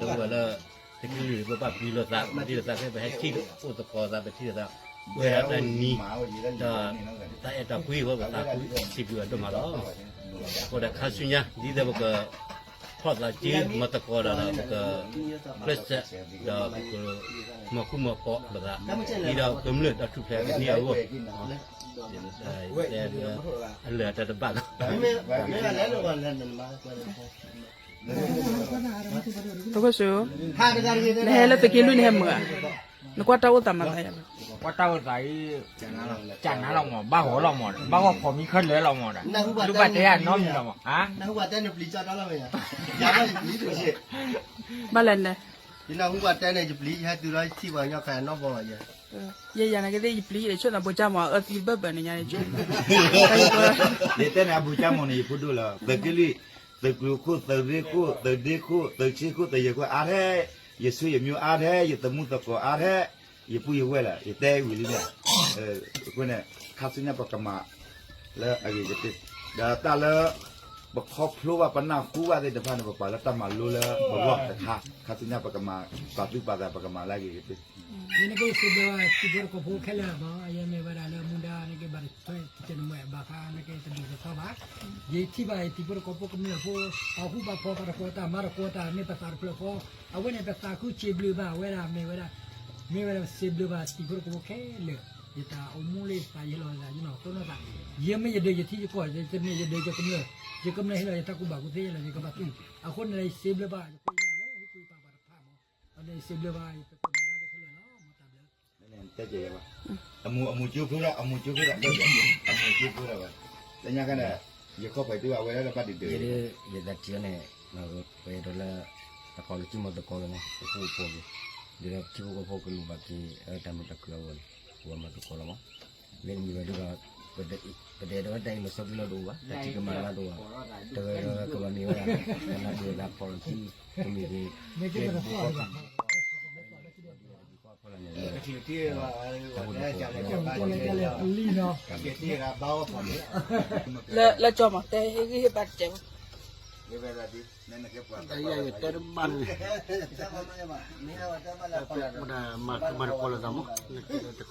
တဝဲလၢ သုးက့လွံၢ် ပဘၣ်ပျံၤလိာ်သး ပထံၣ်လိာ်သးဖဲ ပဟဲထံၣ်အိၣ်သကိးသး ပထံၣ်လိာ်သး ပှဲၤဒီးတၢ်နံၤ ဒီးတၢ်အဲၣ်တၢ်ကွံအဃိ ပသးခုစံးဘျုးအဒိၣ်မးလီၤ. အဃိဒီးခါဆူညါ ဒ်သိးပက ဖီၣ်သးစုမၤသကိးဒီး ပကကျဲးစၢး ဒီးပက မၤဃူမၤဖိးလိာ်သး ဒ်ဒီးကမျၢၢ်တၢ်ထူၣ်ဖျဲးကန့ၢ်အဂီၢ် အလၢာ်တၢ်တဘၣ်လီၤ. တခိၣ်ဆူ နဟဲလၢသုးက့လွံၢ်နဟဲမုာ်ဧါ, နကွၢ်တၢ်အိၣ်သးမၤသးယၤလီၤ. ကွၢ်တၢ်အိၣ်သးအံၤ ကနၤလီၤမး ဘၣ်ဂီၤလီၤမးဒီး ဘၣ်ဂီၤဖီၣ်မံခၢၣ်လၢာ်လီၤမးဒီး ဒုးဘၣ်တဲယၤနီတမံၤလီၤမး ဘၣ်လဲၣ်န့ၣ် ယနၢ်ဟူပှၤတဲန့ၣ် ယပျံၤ ယဟဲတုၤလီၤထံၣ်ပှၤကညီခါနီၢ်ဘီလီၤယဲ ယဲယၤနာ်က့သ့ၣ် ယပျံၤယဆိၣ်သး ဘိကၠၢ်မး အၢသံဘၢၣ်ဘၢၣ်န့ၣ်ညါ ယတဲန့ၣ် အဘိကၠၢ်မးန့ၣ် ယဖိဒိၣ်လီၤ သုးက့လွံၢ် သုးကျိၤခိၣ် သုးရ့ၣ်ခိၣ် သုးဒ့ခိၣ် သုးဆ့ခိၣ် သုးယဲၢ်ခိၣ် အါထဲ ယဆွေယမျိုးအါထဲ ယသမူသကိးအါထဲ ယပုၢ်ယဝဲၢ်လီၤ ယတဲဝံၤလံန့ၣ် အဃိန့ၣ် ခါဆူညါပကမၤ လၢအဂ့ၤကတၢၢ် ဒီးတၢ်လၢ ပခီဖျိဘၣ်ပနၢ်ဟူဘၣ်သ့ၣ်တဖၣ်န့ၣ် ပပာ်လၢတၢ်မၤလိလၢပဂီၢ်တခါ ခါဆူညါပကမၤ ပာ်သူၣ်ပာ်သး ပကမၤလၢအဂ့ၤကတၢၢ် ယနက့စံးဘျုးဘၣ်တံၤဖိသကိးဖိခဲလၢာ်မး ယမ့ၢ်ဝဲဒၣ်လၢမူဒါနက့ဘၣ်တထွဲတကဲးနမဲာ်ဘၣ်ဃးနက့တဒူၣ်တထီဘၣ် ယထံၣ်ဘၣ်ယတံၤဖိသကိးဖိကမျၢၢ်ဖိ ပာ်ဃူပာ်ဖိး ပာ်တကိးတၢ် မၤတကိးတၢ်မ့ၢ်ပသးတဖျၢၣ်ဃီ အဝဲန့ၣ် ပသးခုစံးဘျုးဘၣ်ဝဲဒၣ် မ့ၢ်ဝဲဒၣ် မ့ၢ်ဝဲဒၣ်စံးဘျုးဘၣ်တံၤဖိသကိးဖိခဲလၢာ် ယတၢ်အိၣ်မူလၢယသးယဟ့ၣ်လီၤသးယနီၢ်သိနီၢ်သး ယမ့ၢ်ယဒုးယထံယကီၢ် ယမ့ၢ်ယဒုးယကမျၢၢ် ယကမျၢၢ်ဟ့ၣ်လီၤယတၢ်ကူၣ်ဘၣ်ကူၣ်သ့လီၤ ယကဘၣ်သူၣ် အဃိန့ၣ် ယစံးဘျုးဘၣ်ယဖိယမါလၢဟ့ၣ်ကူၣ်ပာ်ပှၤတဖၣ်မး အဃိန့ၣ် ယစံးဘျုးဘၣ်ယတံၤဖိသကိးဖိခဲလၢာ်လီၤ မၤတၢ်ဘျုး အမူအမူကၠိဖိလီၤ အမူကၠိဖိလီၤ အမူကၠိဖိလီၤဘၣ် လၢညါခါန့ၣ် ယခီၣ်ဖးဒိၣ်အဝဲဒၣ်လၢဘၣ်ဒုးဒုး ယသးထံၣ်န့ၣ် ပအဲၣ်ဒိးလၢ တခီလၢကံၣ်မီၢ်သကိးလီၤမး ပဃူဖိးက့ၤ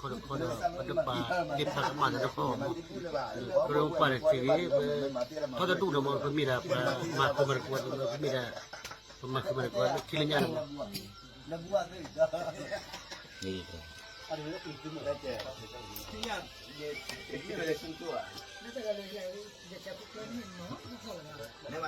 ဒ်သိးထံဖိကီၢ်ဖိကလူၤဘၣ်က့ၤ အတၢ်မုာ်တၢ်ခုၣ်အဂီၢ်န့ၣ် ပဝဲမၤသကိးလီၤမး မ့တမ့ၢ်ဘၣ်ဒီး ပတအဲၣ်ဒိးတၢ်အံၤမၤစီဒုလီၤဒိၣ်ဘၣ် တၢ်ထံကမၤလၢဒိၣ်ဘၣ် တဂၤဒီးကဘၣ်မ့ၢ်ဝဲဒၣ် ကနၣ်ဒိၣ်ဝဲဒၣ်ဖီၣ်လီၤထံ ကမ့ၢ်က့ၤ ကဲဘိကီၢ် လၢကၠီမး တဲဟ့ၣ်ဂံၢ်ဟ့ၣ်ဘါ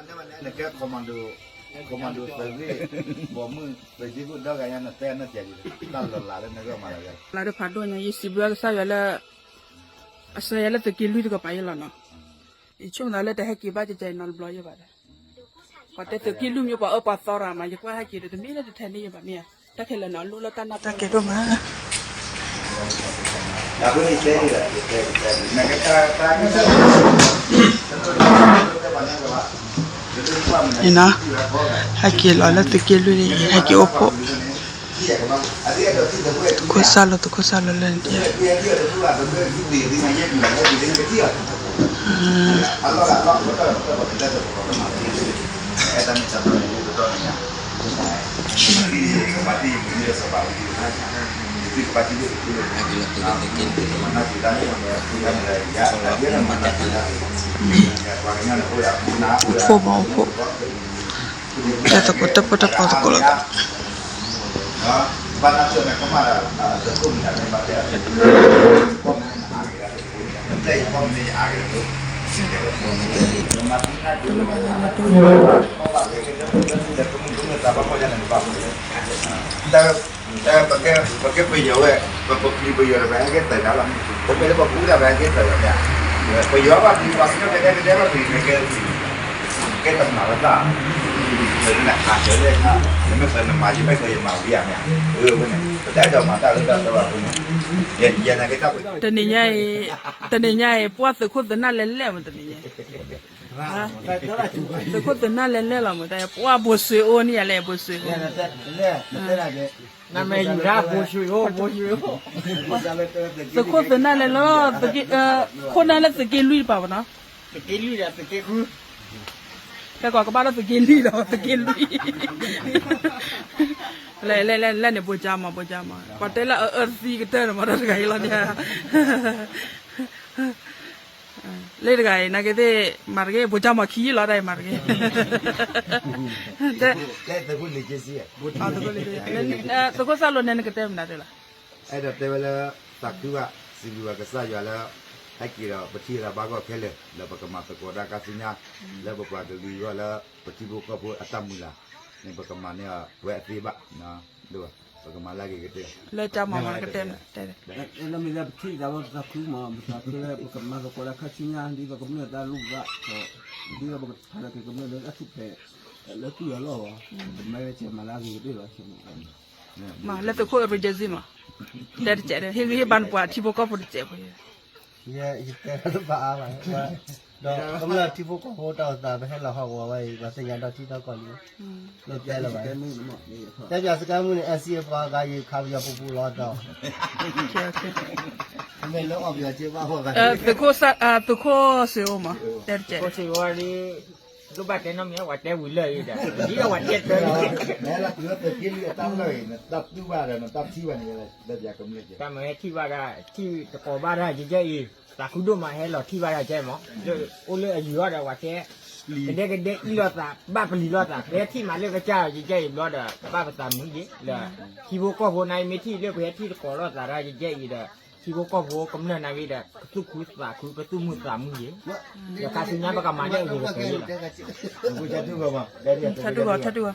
တကဲးဖိ မ့ၢ်ဒၣ်မၤကမၣ်တခီလီၤသးမး တခီတခီဒီး ပတပာ်သ့ၣ်ဖးကမၣ်တခီမး ပရပာ်တထံၣ်ဂ့ၤ ထီၣ်တဒူၣ်ဒီးမး ပမ့ၢ်ဒၣ်ပမၤကမၣ်တခီ ပမ့ၢ်ဒၣ် ပမၤကမၣ်တခီ ထံလၢညါန့ၣ်မး နကဲ commando, commando သုးရ့ၣ် ဘီမုၢ်သုးက့ခိၣ်ဒီဂၤညါ နတဲအနၢ်စၢၤဒ် တၢ်လီၤလးလၢနဂီၢ်မးလီၤ လၢတဖးဒိၣ်ညါ ယစံးဘျုးကစၢ်ယွၤလၢ အစၢၤယၤလၢသုးက့လွံၢ်တကပၤအံၤလီၤနီၤ ယဆိကမိၣ်သးလၢတဟဲက့ၤဘၣ်ကကဲအံၤနီတဘျီယဲဘၣ်ဒီး ပှၤတဲသုးက့လွံၢ်မ့ၢ်ပှၤအၢပှၤသီရၤမး ယကွၢ်ဟဲက့ၤဒီးတမ့ၢ်လၢတထဲန့ၣ်ယဘၣ်မ့ၢ်ဧါ တၢ်ခဲလၢာ်န့ၣ် အလိၣ်လၢတၢ်နၢ်ပၢၢ်ကဲဒိၣ်မး န ဟဲက့ၤလီၤလၢသုးက့လွံၢ်န့ၣ် ဟဲက့ၤအိၣ်ဖှိၣ် သုးခိၣ်စၢ်လီၤ သုးခိၣ်စၢ်လီၤလၢန့ၣ် အိၣ်ဖှိၣ်မးအိၣ်ဖှိၣ် တၢ်သကိးတၢ်ပီၣ်တၢ်ပီၣ်သကိးလီၤ ပကဲပယီၤဝဲ ပပပျံၤပယီၤဒီး ပဟဲက့ၤတၢ်ဒၣ်လီၤ ပမ့ၢ်လၢပပူၤဒၣ် ပဟဲက့ၤတၢ်ဒၣ် ပယီၤဘၣ်ပျံၤပှၤကညီကဒဲကဒဲဘၣ်ပျံၤ ကဲ ကဲတမၤဝဲသၣ် နမ့ၢ်ပနမၤယမ့ၢ်ကယမၤဝံၤဧါမ့ၢ် အဝဲန့ၣ် ပတအဲၣ်ဒိးမၤတၢ်လၢတၢ်တဘၣ်အဃိန့ၣ် ယနာ်က့တၢ် တနံၤညါအံၤ တနံၤညါအံၤ ပှၤသုးခိၣ်သနၢ်လဲၤလဲၣ်မး တနံၤညါ သုးခိၣ်သနၢ်လဲၤလဲၣ်လီၤမး တၢ်ပှၤဘိၣ်စွ့အိၣ်န့ၣ်ယၤလဲၣ် ဘိၣ်စွ့ နမ့ၢ်ယူၤဒၣ်ဘိၣ်စွ့အိၣ် ဘိၣ်စွ့အိၣ် သုးခိၣ်သနၢ်လဲၤလီၤ ခိၣ်နၢ်လၢသုးက့လွံၢ်တပၤဘၣ်နီၤ သုးက့လွံၢ်ဒီးသုးက့ဃု တဲကွၢ်ကဘၣ်ဒီးသုးက့လွံၢ်လီၤ သုးက့လွံၢ်, လဲၣ်လဲၣ်လဲၣ်န့ၣ် ဘိကၠါမး ဘိကၠါမး ပှၤတဲလၢအအၢသံကတၢၢ်န့ၣ်မး ဒီးတဂၤအံၤလီၤန့ၣ် လၢတဂၤအံၤ နာ်က့သ့ၣ် မၤတဂ့ၤ ဘိကၠါမးခံလီၤ တၢ်အံၤမၤတဂ့ၤ, သုးခိၣ်စၢ်လိန့ၣ် နကတဲမနုၤတၢ်လီၤ, အဲၣ်ဒိးတဲဝဲလၢ သးခုဘၣ် စံးဘျုးဘၣ်ကစၢ်ယွၤလၢ ဟဲက့ၤဒီးပထံၣ်သးဘၣ်ဂီၢ်ခဲလၢာ် လၢပကမၤသကိးတၢ်ခါဆူညါ လၢပပှၤကလုာ်အဂီၢ်လၢ ပထံဖိကီၢ်ဖိအတၢ်မုၢ်လၢ်န့ၣ် ပကမၤန့ၢ်အီၤပဝဲအသ့ဘၣ်, ပကမၤလၢအဂ့ၤကတၢၢ်, လၢတၢ်မၤမၤကတဲ ပသးခုမး ပသးခုလၢပကမၤသကိးတၢ်ခါဆူညါ ဒ်သိးကမျၢၢ်တၢ်လိၣ်ဘၣ်, ဒ်သိးပကဖးလီၤက့ၤကမျၢၢ်လၢတၢ်ထူၣ်ဖျဲး လၢသူၣ်လီၤလီၢ်အီၤ, ပမၤဝဲကဲမၤလၢအဂ့ၤကတၢၢ်လီၤ. မ့ၢ်လၢသုးခိၣ် urgency မး, တဲတကဲးဒီး ဟ့ၣ်ဂံၢ်ဟ့ၣ်ဘါနပှၤထံဖိကီၢ်ဖိတကဲးဖိ, ယတဲတဘၣ်အါဘၣ်, ဒီးကမျၢၢ်ထံဖိကီၢ်ဖိတၢ်အိၣ်သး ပဟဲလီၤဟီၣ်ကဝီၤဝဲအံၤ ပှၤသ့ၣ်ညါဒီးထံထီၣ်ကီၢ်လံ, လၢပျဲလၢၤဘၣ်, တဲပၠးစကဲမုၢ်န့ၣ် အဲၣ်စံၣ်အပှၤဂၤယံၤခးပယီၤပူၤပူၤလီၤဒီး မ့ၢ်လၢအီၣ်ပယီၤက့ဘၣ်ဃိ, သုးခိၣ်စ့အိၣ်မး, တဲတကဲး, သုးခိၣ်စ့အိၣ်လံ, လိၣ်ဘၣ်တဲနီတမံၤ ပှၤတဲဝံၤလၢာ်အံၤဒီး ဒ်ဒီးပှၤတဲတၢ်လီၤ, မ့ၢ်လၢသုးခိၣ်စ့အိၣ်လံအတၢ်လီၢ်အံၤ နတၢ်တူၢ်ဘၣ်ဒီးနတၢ်ထံၣ်ဘၣ်န့ၣ် လၢပျးကမျၢၢ်ကဲ, တၢ်မၤဟဲထံၣ်ဘၣ်တၢ် ထံၣ်တကိးဘၣ်တၢ်ကဲကဲအံၤ, သးခုဒိၣ်မးဟဲလီၤထံၣ်ဘၣ်တၢ်ကဲမး, လၢအိၣ်လၢအယံၤအီၤဒီးပှၤတဲ ကဒဲကဒဲအံၣ်လိာ်သး ဘၣ်ပလံၤလိာ်သး ပဟဲထံၣ်မးလၢကစၢ်ယကဲအံၤဘျီဒီး ဘၣ်ပသးမုာ်ယံၤ လၢ ထံဖိကီၢ်ဖိန့ၣ် မ့ၢ်ထံၣ်လၢပဟဲထံၣ်တကိးလိာ်သးတၢ်ယကဲအံၤဒီး ထံဖိကီၢ်ဖိကမျၢၢ်န့ၣ်ဂ့ၤဒီး ကသူၣ်ခုသးခု ကသူၣ်မုာ်သးမုာ်ယံၤ, ဒီးခါဆူညါပကမၤလၢအဂ့ၤကတၢၢ်လီၤ.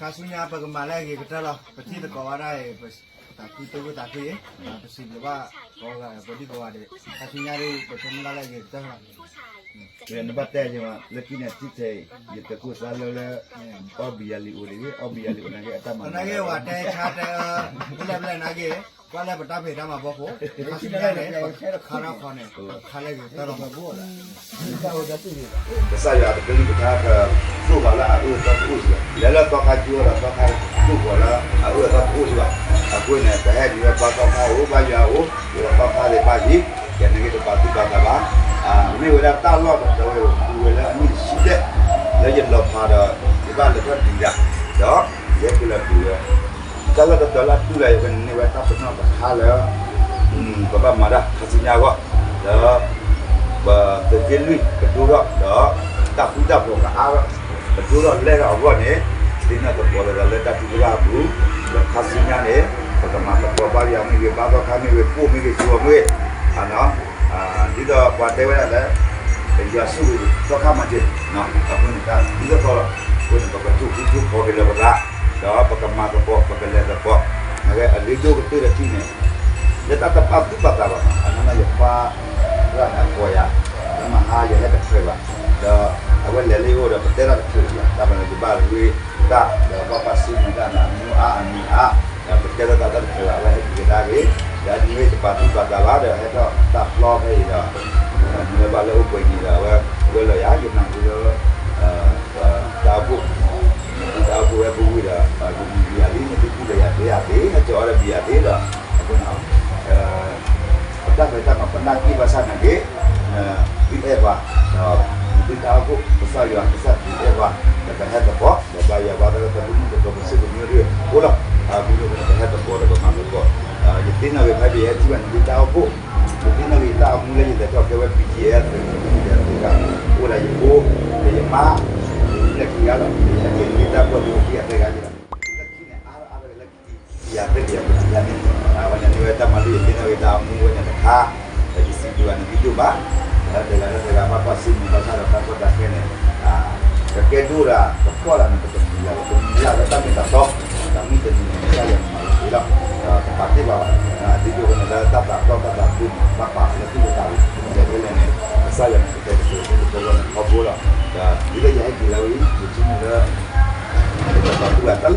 ခါဆူညါပကမၤလၢအဂ့ၤကတၢၢ်လီၤ ပထံၣ်သကိးဝဲဒၣ်အံၤ ပသးခုတဝၢသးခုအံၤ ပစံးဘျုးဘၣ်ကိးဂၤ ပဒံကိးဂၤဒဲး ခါဆူညါဒ် ပဆၢမုၢ်လၢ်လၢအဂ့ၤကတၢၢ်လီၤ. နဘၣ်တဲယၤ လၢခံန့ၣ်ထံၣ်ထဲအံၤ ယတကိးသးလၢလၢ အီၣ်ဘံယၤလံာ်အိၣ်တဂ့ၤ အီၣ်ဘံယၤလံာ်အိၣ်န့ၣ်ဂ့ၤ အတၢ်မၤနၤဂ့ၤ ပတဲဆါတဲအၢ ပလဲၣ်ပလဲၣ်န့ၣ်ဂ့ၤ ကွၢ်လၢပတၢ်ဖံးတၢ်မၤဘီခိၣ် ခါဆူညါန့ၣ် ပခါထီၣ်ခီန့ၣ် ပခါလၢအဂ့ၤကတၢၢ်လီၤ. ကစၢ်ယွၤအကလုၢ်ကထါ ကသိၣ်ပှၤလၢအအၢအသီတအိၣ်စ့ၢ်ဘၣ်, လဲၤလၢသီခါကၠိဒီးသီခါသိၣ်ပှၤလၢအအၢအသီတအိၣ်စ့ၢ်ဘၣ်, အဃိန့ၣ် ပဟဲဒံးဝဲဘါသီခါအိၣ် ဘါယွၤအိၣ် ယသီခါသ့ၣ်တဖၣ်အံၤ ယန့ၣ်ဂ့ၤတပာ်သူၣ်ပာ်သးဘၣ်, မ့ၢ်ဝဲဒၣ်တၢ်လီၢ်တတီၤဝဲ ပူၤဝဲလၢအနံၣ်တဆံဘျဲၣ် လၢယလီၤဖးဒီး ယဘၣ်လဲၤထီၣ်ဒံးဒၣ် ဒီးယဟဲက့ၤလီၤဒံးဝဲ တၢ်လီၢ်တတီၤလၢအတူၢ်လၢယဝဲန့ၣ် န့ၢ်ဝဲတၢ်ပနီၣ်တခါလၢ ပဘၣ်မၤတၢ်ခါဆူညါအဂီၢ် လၢ ပသုးက့လွံၢ်ကဒိၣ်ထီၣ်ဒီး တၢ်ဃူတၢ်ဖိးကအါထီၣ် ကဒိၣ်ထီၣ်လဲၢ်ထီၣ်အဂီၢ်န့ၣ် သ့ၣ်နီၣ်သကိးလိာ်သးလၢတၢ်ထုကဖၣ်အပူၤ ဒီးခါဆူညါန့ၣ် ပကမၤသကိးဘါယွၤမ့ၢ်ဂ့ၤ ဘါသီခါမ့ၢ်ဂ့ၤ ကိၣ်မ့ၢ်ဂ့ၤ ကၠိမ့ၢ်ဂ့ၤ ဒ်သိးပှၤတဲဝဲဒၣ်လၢ ယွၤဆိၣ်ဂ့ၤသီခါမၤစၢၤ အဃိန့ၣ် တၢ်ဒ်သိးသိးလီၤ အဃိန့ၣ် ပကသူၣ်ဃူသူၣ်ဖိးက့ၤလၢပသး ဒီးပကမၤသကိး ပကလဲၤသကိး နကဲအရ့ဒိၣ်ကတၢၢ်ဒီးထံၣ်န့ၣ် လၢတၢ်တပာ်သူၣ်ပာ်သးဘၣ်နီၤ အနီၢ်နီၢ်ယပၢ်ရၣ်န့ၣ်အကိးယၤ လၢမဟါယဟဲတချုးဘၣ် ဒီးအဝဲလဲၤလၢယအိၣ်ဒီးပတဲတၢ်တချုးဘၣ် တၢ်မၤလၢယဘၣ်ရ့တၢ် ဒီးဘၣ်ပာ်စံးမံၤတၢ်န့ၣ် အမူအါအမံၤအါ ဒီးပတဲလိာ်သးတၢ်တချုးဘၣ် အဝဲဟဲက့ၤကဒါက့ၤ ဒီးအနံၤဝဲတပာ်သူၣ်ပာ်သးဘၣ်ဒီးဟဲထီၣ်တၢ်ဖျီဖဲအံၤဒီး နဝဲဘၣ်လၢအိၣ်ပှဲၤနံၤဒီးအဝဲဝဲလီၤယၤ ယနၢ်ဟူလၢ တၢ်အိၣ်ဖှိၣ် နသုတၢ်အိၣ်ဖှိၣ်ဝဲပူၤဝံၤဒီး ယမံၤဘံယၤလံ နသုကူၣ်လၢယၤသ့ယၤသ့ ဟဲကၠီၤအီၤဒီးဘံယၤသ့ဒီး အဃိန့ၣ် ပတၢ်ဖံးတၢ်မၤပနၢ်က့ၢ်ဘၣ်ဆၣ်နာ်က့ သုအဲၣ်ပှၤ ဒီးနသုတၢ်အိၣ်ဖှိၣ် ကစၢ်ယွၤကစၢ်သုအဲၣ်ပှၤ ဒီးပဟဲသကိး ဒီးဘါယွၤဘါသီခါ ပမုၢ်ကတိၤပစံးကမံၤဒ်အိၣ်လီၤ အဃိန့ၣ်ပဟဲသကိးဒီးပမၤသကိး ယသ့ၣ်နီၣ်ဂ့ၤဖဲဘၣ်ယဟဲထံၣ်ဘၣ်နသုတၢ်အိၣ်ဖှိၣ် ယသ့ၣ်နီၣ်ဂ့ၤယတၢ်အိၣ်မူလၢယလဲၤထီၣ်ကဲဝဲ BGF သုးက့လွံၢ် သုးက့လွံၢ် အိၣ်ဒီးယဖိ ဒီးယမါ လၢခံဂၤလီၤ ယဟဲက့ၤနသုတၢ်အိၣ်ဖှိၣ် ယဖိခံဂၤသၢဂၤယဲလီၤ လၢခံန့ၣ် အါထီၣ်အါထီၣ်လၢခံ ယၤသ့ၣ်ယၤသ့ၣ်န့ၣ် အဝဲန့ၣ်မ့ၢ်ဝဲတၢ်မၤလိယသ့ၣ်နီၣ်ဂ့ၤတၢ်အိၣ်မူဝဲန့ၣ်တခါ ဒီးယစံးဘျုးဘၣ်နသုဒိၣ်မး ဒီးတဂၤလၢတဂၤဘၣ်ကွၢ်ဆၢၣ်မဲာ်ဘၣ်ဆၣ်ဒီးတၢ်ကီတၢ်ခဲန့ၣ် ကကဲဒိၣ်ဒၣ် ကဖှီၣ်ဒၣ်န့ၣ် ပတမုၢ်လၢ် ပတမုၢ်လၢ်လၢတၢ်မ့ၢ်တၢ်တီ တၢ်မုၢ်တနံၤန့ၣ် ကစၢ်ယွၤန့ၣ်မၤလိာ်က့ၤလီၤ ဒီးတပာ်တ့ၢ်ဘၣ်ဘၣ် အဒိဒိၣ်ဝဲန့ၣ်လၢတၢ်သးတီၢ်တၢ်သးခုန့ၣ် ဘၣ်ပာ်လၢသူၣ်လၢသးလံ ယဲၢ်ဖဲလဲၣ်န့ၣ် ကစၢ်ယွၤန့ၣ် ကတဲာ်ကတီၤသ့ၣ်တဖၣ်န့ၣ် ထီဘိလီၤ ဒီးဒ်လၢယဟဲက့ၤလၢဝဲအံၤ ယထံၣ်န့ၣ်လၢ တၢ်သူၣ်ဘၣ်တၢ်လၢ